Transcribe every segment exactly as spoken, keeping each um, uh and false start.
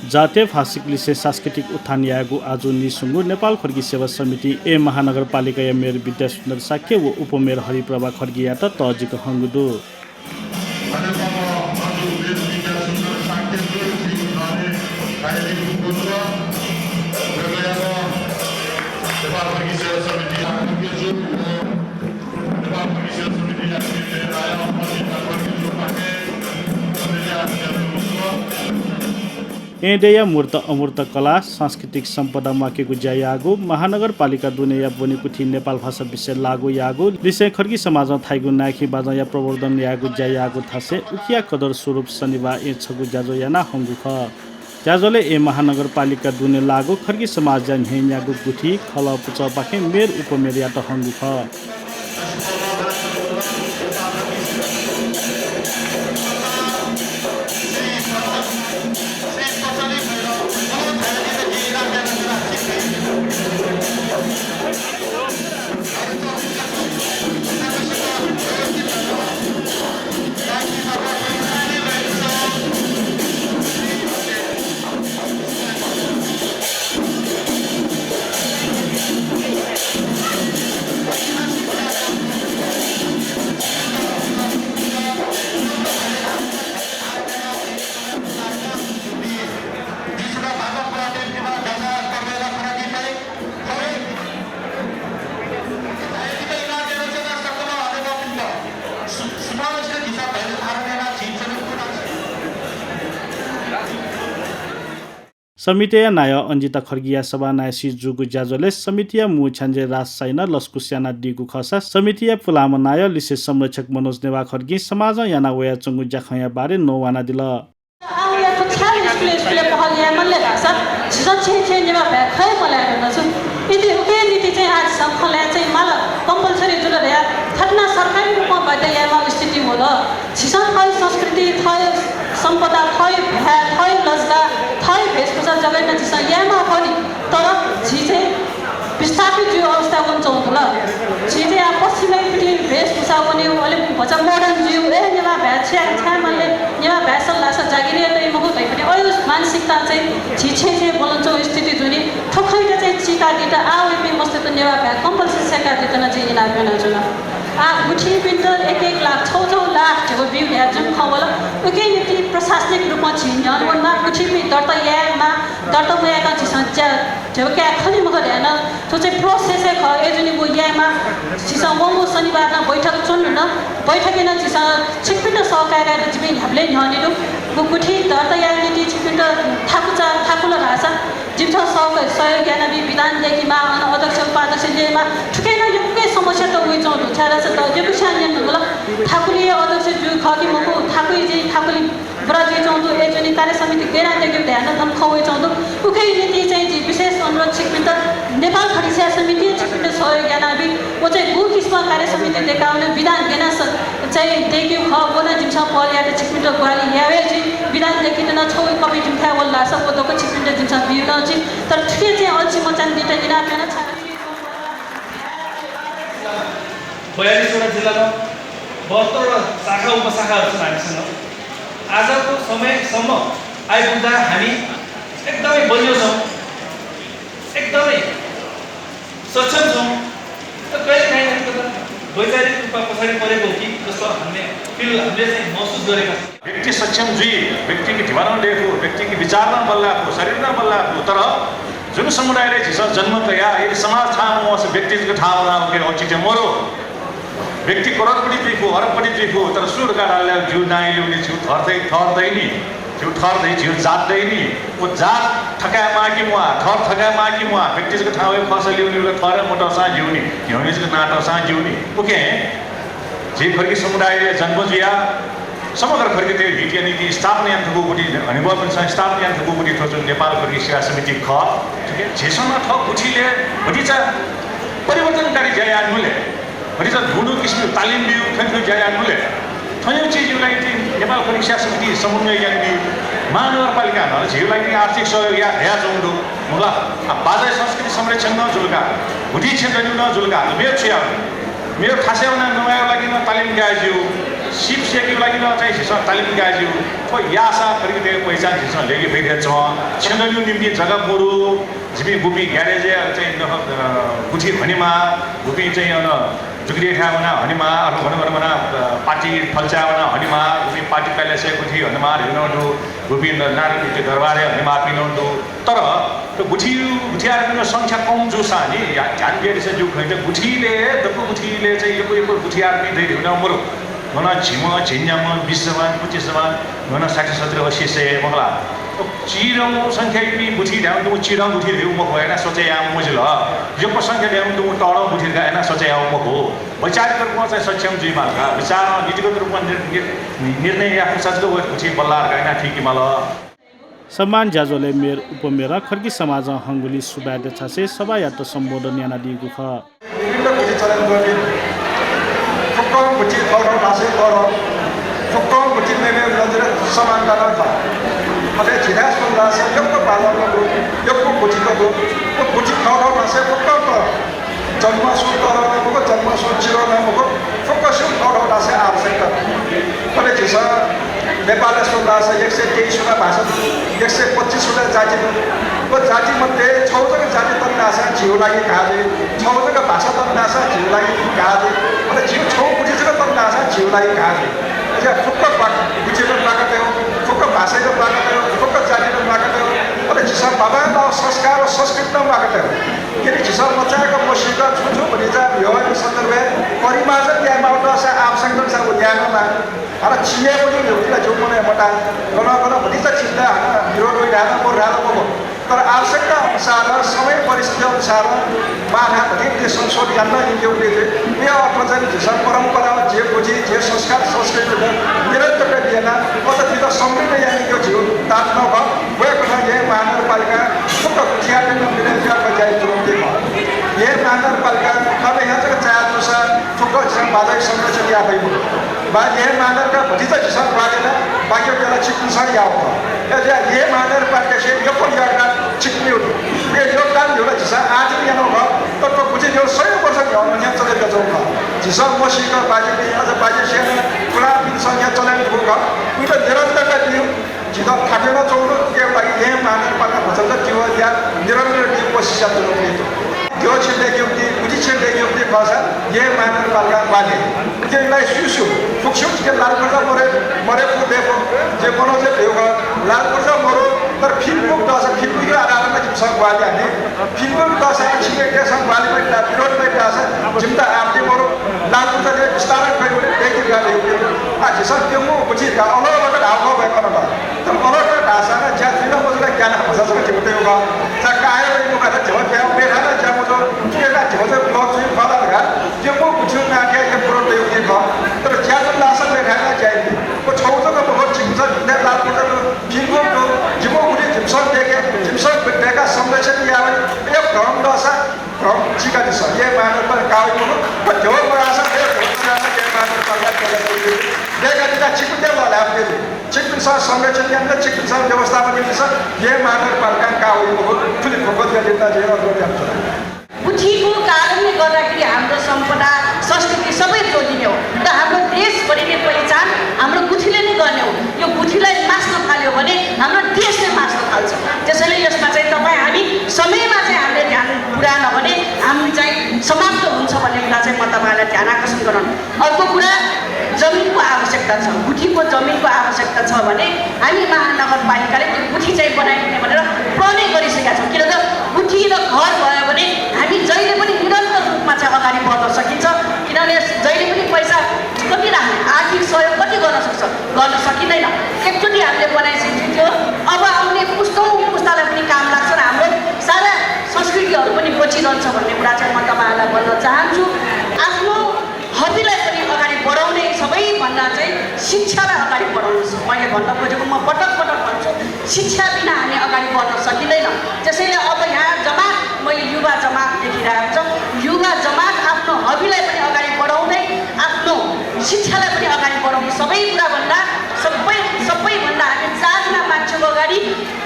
जातीय भाषिक लिसें सांस्कृतिक उत्थान यायेगु आजु नीस्वंगु नेपाल खड्गी सेवा समितिं येँ महानगरपालिकाया मेयर विद्यासुन्दर शाक्य व उपमेयर हरिप्रभा खड्गीयात तःजिक हंगु दु। येँ देय्‌या मूर्त अमूर्त कला, सांस्कृतिक सम्पदा म्वाकेगु ज्या याःगु, महानगरपालिका दुनेया ब्वनेकुथिइ नेपाल भाषा विषय लागू याःगु, लिसें खड्गी समाजं थाइगु नाय्‌खिं बाजंया प्रवर्धन यायेगु ज्या याःगु थासय् उकिया कदर स्वरूप शनिबाः येँ छगू ज्याझ्वः याना हंगु खः। ज्याझ्वलय् येँ महानगरपालिका दुने लाःगु खड्गी समाजया न्ह्यइन्यागू गुथि, खलः पुचःपाखें मेयर उपमेयरयात हंगु खः। समितिया नायः अन्जिता खड्गीया सभानायःसिइ जूगु ज्याझ्वलय् समितिया मू छ्याञ्जे राज साइनं लसकुस यानादीगु खःसा समितिया पुलांम्ह नायः लिसें संरक्षक मनोज नेवाः खड्गीं समाजं याना वयाच्वंगु ज्याखँया बारे नवानादिल। आः वया थ्व छाय् स्कुलय्, स्कुलय् पहल याये माल धाःसा झीसं छेँय् छेँय् नेवाः भाय् खये मलाये धुन छु। इति उकिया निंतिं चाहिँ आः झीसं खँ ल्हाये चाहिँ माल, compulsory जुल धया थथे नं सरकारी रूपं बाध्य यायेमाःगु स्थिति वल। झीसं थःगु संस्कृति, थःगु सम्पदा, थःगु भाय्, थःगु लज्जा, थःगु भेषभूषा जगेर्ना झीसं यायेमाः खः नि, तर झी चाहिँ विस्थापित जुइगु अवस्थाय् वनाच्वंगु दु ला। झी चाहिँ आः पश्चिमय् पिथि भेषभूषा वने, अले भचा modern जुइगु, ए, नेवाः भाय् छाय्, छाय् माल ले, नेवाः भाय् सल धाःसा जागिर याये तइ मखु धइपिं अज्याःगु मानसिकतां चाहिँ झी छेँय् छेँय् ब्वलंच्वंगु स्थिति जूनि। थ्व खँयात चाहिँ चीकादीत आः वइपिं मस्तय्त नेवाः भाय् compulsory सय्‌कादीत नं जिं इनाप यानाच्वना। आः गुथिपिन्त एक एक लाख, छगू छगू लाख ध्यबा ब्यू धया जुन खँ वल। उकिया निंतिं प्रशासनिक रूपं झी न्ह्यःने वनेमाः, गुथिपिं दर्ता यायेमाः, दर्ता मयाय्‌कं झीसं ज्या ध्यबा काये खनी मखु धया नं थ्व चाहिँ process हे खः। अय्‌जूगुलिं व यायेमाः। झीसं वंगु शनिबार नं बैठक च्वने धुन। बैठकय् नं झीसं छिकपिन्त सः कायेत जिपिं न्ह्याबलें न्ह्यःने दु। व गुथि दर्ता यायेगु निंतिं छिकपिन्त थाकु चा, थाकुल धाःसा जिमिसं सः, सहयोग यानाबी, विधान दय्‌केमाः, अन अध्यक्ष उपाध्यक्ष ल्ययेमाः। थुकिया नं यक्व समस्यात वइच्वंगु दु। छाय्‌धाःसा द-, यक्वस्यां न्यनागु ला, थाकुलिया अध्यक्ष जू खः कि मखु, थाकुइ चाहिँ थाकुलि बुरा जुइच्वंगु दु, अय्‌जूगुलिं कार्य समिति गय् याना दय्‌केगु धया नं थन खँ वइच्वंगु दु। उकिया निंतिं चाहिँ जिं विशेष अनुरोध छिकपिन्त, नेपाल खड्गी सेवा समितिं छिकपिन्त सहयोग यानाबी। व चाहिँ गु किसिमं कार्य समिति दय्‌काः वने, विधान गय् याना स-, चाहिँ दय्‌केगु खः, व नं जिमिसं पहल यायेत छिकपिन्त ग्वाहालि याये हे जुइ। विधान दय्‌केत नं छगू copy जिमिथाय् वल धाःसा व दक्व छिकपिन्त जिमिसं बिउ नं जुइ। तर थुकिया चाहिँ अल्छी मचायेत इनाप याना छाय् बयालिसवटा जिल्लामा बहत्तरवटा शाखा उपशाखाहरू छन् हामीसँग। आजको समयसम्म आइपुग्दा हामी एकदमै बलियो छौँ, एकदमै सक्षम छौँ। तर कहिलेकाहीँ अलिकति वैचारिक रूपमा पछाडि परेको हो कि जस्तो हामीले feel, हामीले चाहिँ महसुस गरेका छौँ। व्यक्ति सक्षम जुइ, व्यक्तिकी धिबा नं दयेफु, व्यक्तिकी विचार नं बल्लायेफु, शरीर नं बल्लायेफु, तर जुन समुदायलय् झीसं जन्म कयाः यदि समाज थाहां मवंसा व्यक्ति जक थाहां वनाः उकी औचित्य मदु। व्यक्ति करोडपति जुइफु, अरबपति जुइफु, तर सु धकाः धाःसा ज्यू नां ल्यूनि, ज्यू थर दइ, थर दइ नि, ज्यू थर दइ, ज्यू जात दइ नि। व जात थकायेमाः कि म्वाः, थर थकायेमाः कि म्वाः, व्यक्ति जक थाहां वइगु खःसा ल्यूनि, उकी थर हे मतःसां ज्यू नि, न्ह्यःने जक नां तःसां ज्यू नि। उकिं झी खड्गी समुदायलय् जन्म जुयाः समग्र खड्गीतय् हितया निंतिं स्थापना याना थकूगु गुथि, हनेबहःपिन्सं स्थापना याना थकूगु गुथि थ्व जुन नेपाल खड्गी सेवा समिति खः। झीसं नं थःगु गुथिलय् भतिचा परिवर्तनकारी ज्या याये नुगलय्, भतिचा न्हू न्हू किसिमया तालिम बिउ, थुकिया ज्या याये नुगलय् थ्व न्हू चिजया निंतिं नेपाल खड्गी सेवा समिति समन्वय यानाबी। महानगरपालिकां नं झीया निंतिं आर्थिक सहयोग या, यानाच्वंगु दु। मखु ला, आ, बाजंया संस्कृति संरक्षण नं जुल का, गुथि छेँ दनेगु नं जुल का, मेगु छु याये? मेगु थासय् वनाः नवायेगु लागि नं तालिम काये ज्यू। सिप स्याकेगु लागि नं चाहिँ झीसं तालिम कायेज्यू। थ्व याःसा थुकियागु पहिचान झीसं ल्यय्के फइ धकाः च्वं। छेँ दनेगु निंतिं जग्गा मरु, जिपिं गुपिं ग्यारेजय् चाहिँ नख, अ, गुथि हनेमाः, गुपिं चाहिँ अन जुकिदेय् थाय् वनाः हनेमाः, अथवा गन गन वनाः, अ, पार्टी फल्चाय् वनाः हनेमाः, गुपिं पार्टी प्यालेसय् गुथि हनेमाः धइगु नं दु, गुपिं न-, नारीपिं दरबारय् हनेमाःपिं नं दु। तर थ्व गुथि, गुथियारपिनिगु संख्या कम जूसां नि, या-, ध्यान बियादिसँ ज्यू खः। थ्व गुथिलय्, दक्व गुथिलय् चाहिँ यक्व यक्व गुथियारपिं दइ धइगु नं मरु। गन झिम्ह, झिंन्याम्ह, बिस जवान, पच्चिस जवान, गन साठी, सत्तरी, अस्सी, सय, मखु ला। चिधंगु संख्यायापिं गुथि धायेवं तुं चिधंगु गुथि धइगु मखु, अय्‌नं सोचे यायेवं मजिल। यक्व संख्या धायेवं तुं तःधंगु गुथि धकाः अय्‌नं सोचे यायेवं मखु। वैचारिक रूपं चाहिँ सक्षम जुइमाल का। विचारं नीतिगत रूपं निर-, निर-, निर्णय याये फुसा जक व गुथि बल्लाः धकाः अय्‌नं थुइकेमाल। सम्मान ज्याझ्वलय् मेयर, उपमेयरं खड्गी समाजं हंगुलिइ सुभाय् देछासें सभायात सम्बोधन यानादीगु खः। विभिन्न गुथि चलन दु नि। फुक्कं गुथि थःथःगु थासय् तःधं। फुक्कं गुथि मेमेगु नजरय् समानता नं खः। अले झीथाय् स्वल धाःसा यक्व बाजारत दु, यक्व गुथित दु। व गुथि थःथःगु थासय् फुक्कं तःधं। जन्मसु तःधं नं मखु, जन्मसु चिधं नं मखु, फुक्कसिगु थःथःगु थासय् आवश्यकता दु। अले झीसं नेपालय् स्वल धाःसा एक सय तेइसवटा भाषा दु, एक सय पच्चिसवटा जाति दु। व जाति मध्ये छगू जक जाति तन धाःसा झीगु लागि घाः जुइ, छगू जक भाषा तन धाःसा झीगु लागि घाः जुइ, अले झीगु छगू गुथि जक तन धाःसा झीगु लागि घाः जुइ। अझ फुक्क बा-, गुथित बाकि तयेगु, फुक्क भाषायात बाकि तयेगु, फुक्क जातित बाकि तयेगु, अले झीसं बांबांलाःगु संस्कार व संस्कृतित बाकि तयेगु। यदि झीसं मचायेक मसीक छुं छुं भतिचा व्यवहारया सन्दर्भय् परिमार्जन यायेमाःगु धाःसा आवश्यकता अनुसार व याये नं माः। हानं चियापट्टि ल्ह्यू ला ज्यू मनय् मताः। गन गन भतिचा चिन्ता हानं विरोध वइ धायेवं मरु धायेवं मखु। तर आवश्यकता अनुसार, समय परिस्थिति अनुसार माः धाये भतिचा संशोधन याना नं यंकेगु दु। उकिया अर्थं चाहिँ झीसं परम्परा, झीगु गुथि, झीगु संस्कार, संस्कृति निरन्तरता बियाना अझ थुइत समृद्ध यानादीगु झीगु ताःतुनागु खः। वय्कलं येँ महानगरपालिकां फुक्क गुथियारतय् नं विनय जुयाः ज्या यानाच्वनागु खः। येँ महानगरपालिकां थःम्हं हे जक चाःगु जूसा फुक्क झीसं बाजाया संरक्षण याये फइ मखु। वा येँ महानगरपालिकां भतिचा झीसं ग्वाहालि याना, बाकी ज्या ला छिकपिन्सं याःगु खः। अय्‌जुयाः येँ महानगरपालिकाया यक्व योगदान छिकपिनिगु दु। उकिया योगदान न्ह्यः ला झीसं आः जक यानागु खः, तर थ्व गुथि न्ह्यः सय वर्ष न्ह्यः नं न्ह्यः चले बियाच्वंगु खः। झीसं मसीक बाज्यापिं, अझ बाज्या स्यना पुलांपिन्सं न्ह्यः चले धुंकूगु खः। उकित निरन्तरता बियु। झीत थाकु यानाच्वंगु दु, उकिया लागि येँ महानगरपालिकां भचा जक तिबः याः निरन्तर बीगु कोसिस यानाच्वनागु दु। द्यः छिं दय्केगु दु, गुथि छिं दय्केगु दु खःसा येँ महानगरपालिकां ग्वाहालि याइ। उकिया लागि सुयां सु, फुक्कसिगु झीके लालपुर्जा मरु, मरु फु दय्‌कू, झी मनोजं धयागु खः, लालपुर्जा मरु, तर फिल्म बुक दःसा फिल्म बुकया आधारमा जिमिसं ग्वाहालि याये नि। फिल्म बुक दःसा छिकपिन्सं ग्वाहालि मयात, विरोध मयात धाःसा जिमित आपत्ति मरु। लालपुर्जा दय्, विस्तारं कयावने दय्‌के धकाः धयागु दु। आः झीसं प्यंगू गुथि का अलग अलग धाःगु खः वय्कलं। तर अलग अलग धाःसा नं ज्या जुइ नं मजुइ ला ग्यानाः भचा जक धिबा तयागु खः। सा काय् वइ मखु, धिबा तयाः मेथाय् नं ज्या मजू, थुकिया धिबा जक ब्लक जुइ खः ला धकाः प्यंगू गुथिया नां थें हे विरोध तयागु खः। तर ज्या जुल धाःसा मेथाय् नं ज्या याइ। व छगू जक मखु, छिकपिन्सं भिंतय् लालपुर्जा दु, फिल्म बुक दु, जिमिगु गुथि जिमिसं दय्‌के, जिमिसं दय्‌काः संरक्षण याये। अय् भ्रम दःसा भ्रम चीकादिसँ। येँ महानगरपालिकां का वइ मखु, व धिबा मगाःसा, व धिबा मगाःसा येँ महानगरपालिकां दय्‌कादिसँ। छिकपिन्त लःल्हाये मते। छिकपिन्सं संरक्षण यानादिसँ, छिकपिन्सं व्यवस्थापन यानादिसँ, येँ महानगरपालिकां का वइ मखु, थुलि फोकस यानादिसँ, जिं अनुरोध यानाच्वना। गुथिको कारणले गर्दाखेरि हाम्रो सम्पदा, संस्कृति सबै जोडिने हो। र हाम्रो देश भरिने पहिचान हाम्रो गुथिले नै गर्ने हो। यो गुथिलाई मास्न थाल्यो भने हाम्रो देश नै मास्न थाल्छ। त्यसैले यसमा चाहिँ तपाईँ हामी समयमा चाहिँ हामीले ध्यान पुर्‍याएन भने हामी चाहिँ समाप्त हुन्छ भन्ने कुरा चाहिँ म तपाईँलाई ध्यान आकर्षण गराउन। अर्को कुरा, जमिनको आवश्यकता छ, गुठीको जमिनको आवश्यकता छ भने हामी महानगरपालिकाले त्यो गुठी चाहिँ बनाइदिने भनेर प्रण नै गरिसकेका छौँ। किन त गुठी र घर भयो भने हामी जहिले पनि निरन्तर रूपमा चाहिँ अगाडि बढ्न सकिन्छ। किनभने जहिले पनि पैसा कति राख्ने, आर्थिक सहयोग कति गर्न सक्छ, गर्न सकिँदैन। एकचोटि हामीले बनाइसकेपछि त्यो अब आउने पुस्तौँ पुस्तालाई पनि काम लाग्छ र हाम्रो सारा संस्कृतिहरू पनि बचिरहन्छ भन्ने कुरा चाहिँ म तपाईँहरूलाई भन्न चाहन्छु। आफ्नो हबीलाई पनि अगाडि बढाउने सबैभन्दा चाहिँ शिक्षालाई अगाडि बढाउनु छ। मैले भन्न खोजेको, म पटक पटक भन्छु, शिक्षा बिना हामी अगाडि बढ्न सकिँदैन। त्यसैले अब यहाँ जमात, मैले युवा जमात देखिरहेको छ, युवा जमात आफ्नो हबीलाई पनि अगाडि बढाउँदै आफ्नो शिक्षालाई पनि अगाडि बढाउने सबै कुराभन्दा सबै, सबैभन्दा हामी चारजना मान्छेको अगाडि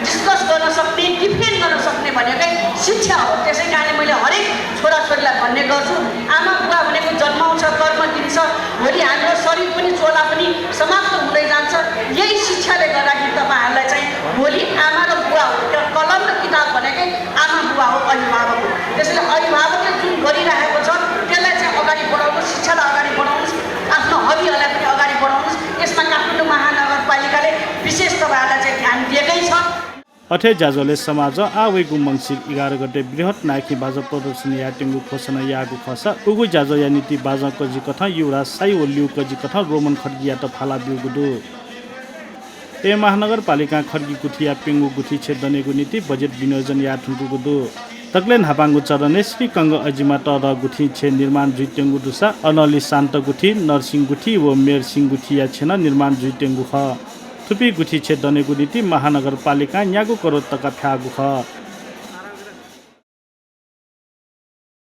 डिस्कस गर्न सक्ने, डिफेन्ड गर्न सक्ने भनेकै शिक्षा हो। त्यसै कारणले मैले हरेक छोराछोरीलाई भन्ने गर्छु, आमा बुवा भनेको जन्माउँछ, कर्म दिन्छ, भोलि हाम्रो शरीर पनि, चोला पनि समाप्त हुँदै जान्छ। यही शिक्षाले गर्दाखेरि तपाईँहरूलाई चाहिँ भोलि आमा र बुवा हो, त्यो कलम र किताब भनेकै आमा बुवा हो, अभिभावक हो। त्यसैले अभिभावकले जुन गरिराखेको छ त्यसलाई चाहिँ अगाडि बढाउनुहोस्, शिक्षालाई अगाडि बढाउनुहोस्, आफ्नो हबीहरूलाई पनि अगाडि बढाउनुहोस्। यसमा काठमाडौँ महानगरपालिकाले विशेष तपाईँहरूलाई चाहिँ ध्यान दिएकै छ। अथे ज्याझ्वलय् समाजं आः वइगु मंसिर एघार गते बृहत् नायखिं बाजं प्रदर्शन यायेत्यंगु घोषणा याःगु खःसा उगु ज्याझ्वःया निंतिं बाजं कजिकथं युवराज साइ व ल्यू कजिकथं रोमन खड्गीयात फाला ब्यूगु दु। अय् महानगरपालिकां खड्गी गुथिया प्यंगू गुथि छेँ दनेगु निंतिं बजेट विनियोजन याये धुंकूगु दु। दकलय् न्हापांगु चरणय् श्री कंग अजिमा तःधं गुथिं छेँ निर्माण जुइत्यंगु दुसा अनंलि शान्त गुथि, नरसिंह गुथि व मेरसिंह गुथिया छेँ नं निर्माण जुइत्यंगु खः। थुपिं गुथि छेँ दनेगु निंतिं महानगरपालिकां न्यागू करोड तका फ्याःगु खः।